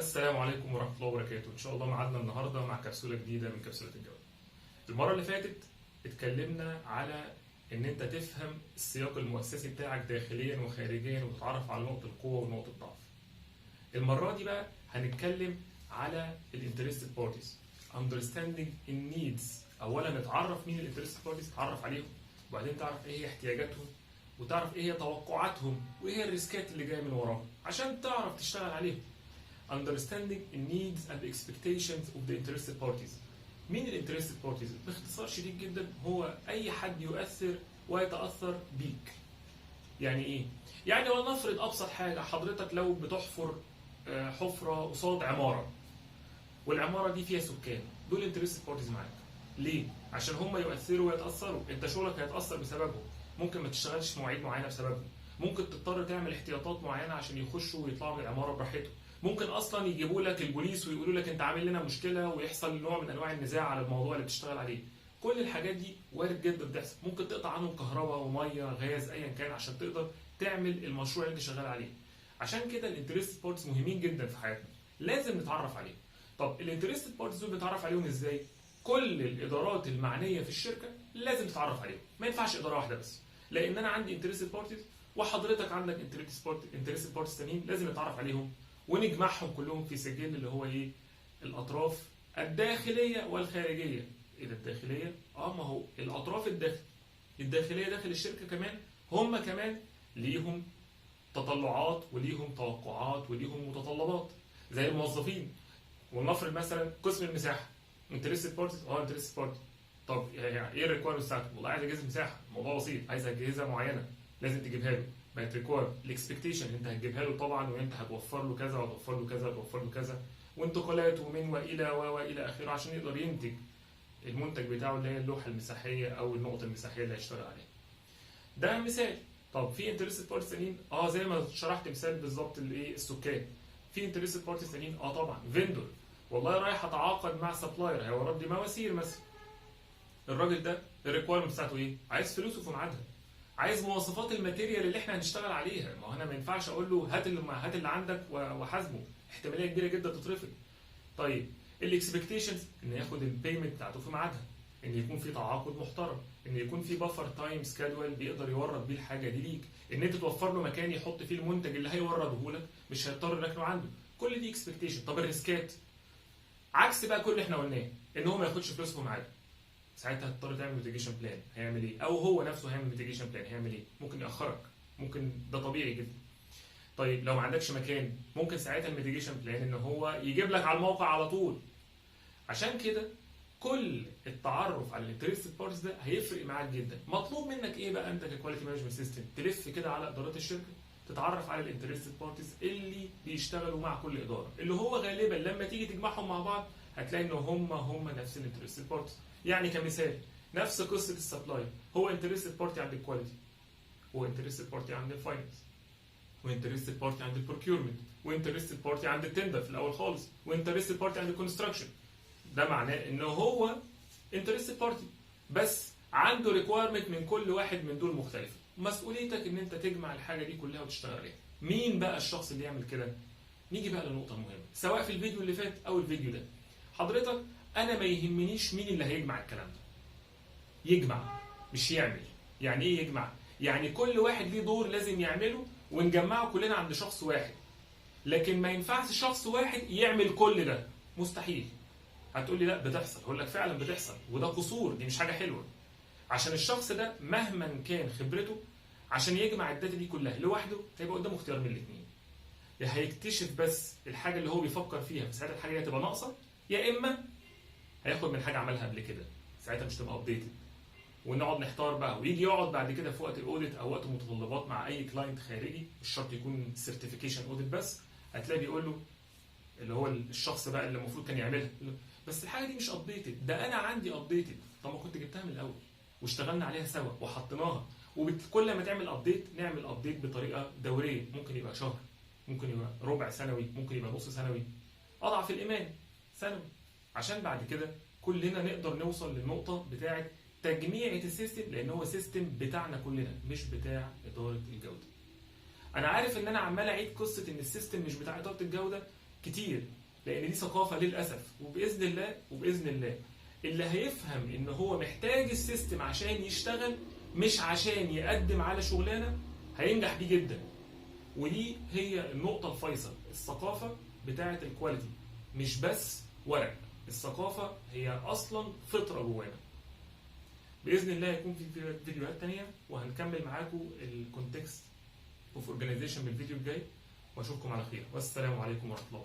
السلام عليكم ورحمة الله وبركاته. إن شاء الله معادنا النهاردة مع كبسولة جديدة من كبسولات الجودة. المرة اللي فاتت اتكلمنا على إن أنت تفهم السياق المؤسسي بتاعك داخليا وخارجيا وتتعرف على نقط القوة ونقط الضعف. المرة دي بقى هنتكلم على ال interested parties، understanding ال needs. أولا نتعرف مين ال interested parties، تتعرف عليهم، وبعدين تعرف إيه هي احتياجاتهم، وتعرف إيه هي توقعاتهم، وإيه هي ال risk ات اللي جاية من وراهم عشان تعرف تشتغل عليهم. understanding the needs and expectations of the interested parties. مين ال interested parties؟ باختصار شديد جدا هو اي حد يؤثر ويتاثر بيك. يعني ايه؟ يعني ولنفرض ابسط حاجة، حضرتك لو بتحفر حفره قصاد عمارة، والعماره دي فيها سكان، دول interested parties معاك. ليه؟ عشان هم يؤثروا ويتاثروا، انت شغلك هيتاثر بسببهم، ممكن ما تشتغلش في مواعيد معينة بسببهم، ممكن تضطر تعمل احتياطات معينة عشان يخشوا ويطلعوا من العمارة براحتهم، ممكن اصلا يجيبوا لك البوليس ويقولوا لك انت عامل لنا مشكلة، ويحصل نوع من انواع النزاع على الموضوع اللي بتشتغل عليه. كل الحاجات دي وارد جدا بتحصل، ممكن تقطع عنهم كهرباء ومية غاز ايا كان عشان تقدر تعمل المشروع اللي انت شغال عليه. عشان كده ال interested parties مهمين جدا في حياتنا، لازم نتعرف عليهم. طب ال interested parties دول بنتعرف عليهم ازاي؟ كل الادارات المعنية في الشركة لازم تتعرف عليهم، ما ينفعش ادارة واحدة بس، لان انا عندي interested parties وحضرتك عندك interested parties تانيين، لازم نتعرف عليهم ونجمعهم كلهم في سجل اللي هو ايه؟ الاطراف الداخلية والخارجية. ايه ده الداخلية؟ ما هو الاطراف الداخلية داخل الشركة كمان هم كمان ليهم تطلعات وليهم توقعات وليهم متطلبات زي الموظفين. ولنفرض مثلا قسم المساحة interested parties، interested party. طب يعني ايه ال requirement بتاعته؟ والله عايز اجهزة مساحة، الموضوع بسيط، عايز اجهزة معينة لازم تجيبها له، بقت requirement. ال expectation انت هتجيبها له طبعا، وانت هتوفر له كذا وهتوفر له كذا وهتوفر له كذا، وانتقالاته من والى والى اخره عشان يقدر ينتج المنتج بتاعه اللي هي اللوحة المساحيه او النقطة المساحيه اللي هيشتغل عليها. ده مثال. طب في interested parties ثانيين؟ زي ما شرحت مثال بالظبط الايه السكان. في interested parties ثانيين؟ طبعا vendor. والله رايح اتعاقد مع supplier هيورد لي مواسير مثلا. الراجل ده ال requirement بتاعته ايه؟ عايز فلوسه في ميعادها. عايز مواصفات ال material اللي احنا هنشتغل عليها، ما هو انا ما ينفعش اقول له هات اللي عندك وحاسبه، احتمالية كبيرة جدا تترفض. طيب ال expectations ان ياخد ال payment بتاعته في ميعادها، ان يكون في تعاقد محترم، ان يكون في buffer time schedule بيقدر يورد بيه الحاجة دي ليك، ان انت توفر له مكان يحط فيه المنتج اللي هيورده لك، مش هيضطر يركنه عنده. كل دي expectation. طب ال risk ات عكس بقى كل اللي احنا قلناه، ان هو ما ياخدش فلوسه في ميعاده. ساعتها هتضطر تعمل mitigation plan، هيعمل ايه؟ او هو نفسه هيعمل mitigation plan، هيعمل ايه؟ ممكن ياخرك، ممكن، ده طبيعي جدا. طيب لو ما عندكش مكان، ممكن ساعتها ال mitigation plan ان هو يجيب لك على الموقع على طول. عشان كده كل التعرف على ال interested parties ده هيفرق معاك جدا. مطلوب منك ايه بقى انت ك quality management system؟ تلف كده على ادارات الشركة، تتعرف على ال interested parties اللي بيشتغلوا مع كل اداره، اللي هو غالبا لما تيجي تجمعهم مع بعض هتلاقي ان هم هم نفس ال interested parties. يعني كمثال نفس قصة ال supplier، هو interested party عند ال quality، هو interested party عند ال finance، و interested party عند ال procurement، و interested party عند ال tender في الاول خالص، و interested party عند ال construction. ده معناه ان هو interested party بس عنده requirement من كل واحد من دول مختلفه. مسؤوليتك ان انت تجمع الحاجة دي كلها وتشتغل عليها. مين بقى الشخص اللي يعمل كده؟ نيجي بقى للنقطة المهمة، سواء في الفيديو اللي فات او الفيديو ده. حضرتك انا ما يهمنيش مين اللي هيجمع الكلام ده. يجمع مش يعمل. يعني ايه يجمع؟ يعني كل واحد ليه دور لازم يعمله ونجمعه كلنا عند شخص واحد. لكن ما ينفعش شخص واحد يعمل كل ده، مستحيل. هتقول لي لا بتحصل، هقول لك فعلا بتحصل، وده قصور، دي مش حاجة حلوة. عشان الشخص ده مهما كان خبرته عشان يجمع ال data دي كلها لوحده هيبقى قدامه اختيار من الاثنين، يا هيكتشف بس الحاجة اللي هو بيفكر فيها فساعتها الحاجة دي هتبقى ناقصه، يا اما هياخد من حاجة عملها قبل كده، ساعتها مش تبقى updated، ونقعد نحتار بقى، ويجي يقعد بعد كده في وقت ال audit او وقت متطلبات مع اي client خارجي، مش شرط يكون certification audit بس، هتلاقي بيقول له اللي هو الشخص بقى اللي المفروض كان يعملها، بس الحاجة دي مش updated، ده انا عندي updated. طب ما كنت جبتها من الاول واشتغلنا عليها سوا وحطيناها. وكل ما تعمل update نعمل update بطريقة دورية، ممكن يبقى شهر، ممكن يبقى ربع سنوي، ممكن يبقى نص سنوي، اضعف الايمان سنوي، عشان بعد كده كلنا نقدر نوصل للنقطة بتاعه تجميعة ال system، لان هو system بتاعنا كلنا مش بتاع ادارة الجوده. انا عارف ان انا عمال اعيد قصة ان ال system مش بتاع ادارة الجوده. كتير، لان دي ثقافة للاسف. وباذن الله، وباذن الله اللي هيفهم ان هو محتاج ال system عشان يشتغل مش عشان يقدم على شغلانة، هينجح بيه جدا. ودي هي النقطة الفيصل، الثقافة بتاعه ال quality مش بس ورق، الثقافة هي اصلا فطره جوانا. باذن الله يكون في فيديوهات تانية، وهنكمل معاكم ال context of organization بالفيديو الجاي، واشوفكم على خير، والسلام عليكم ورحمة الله.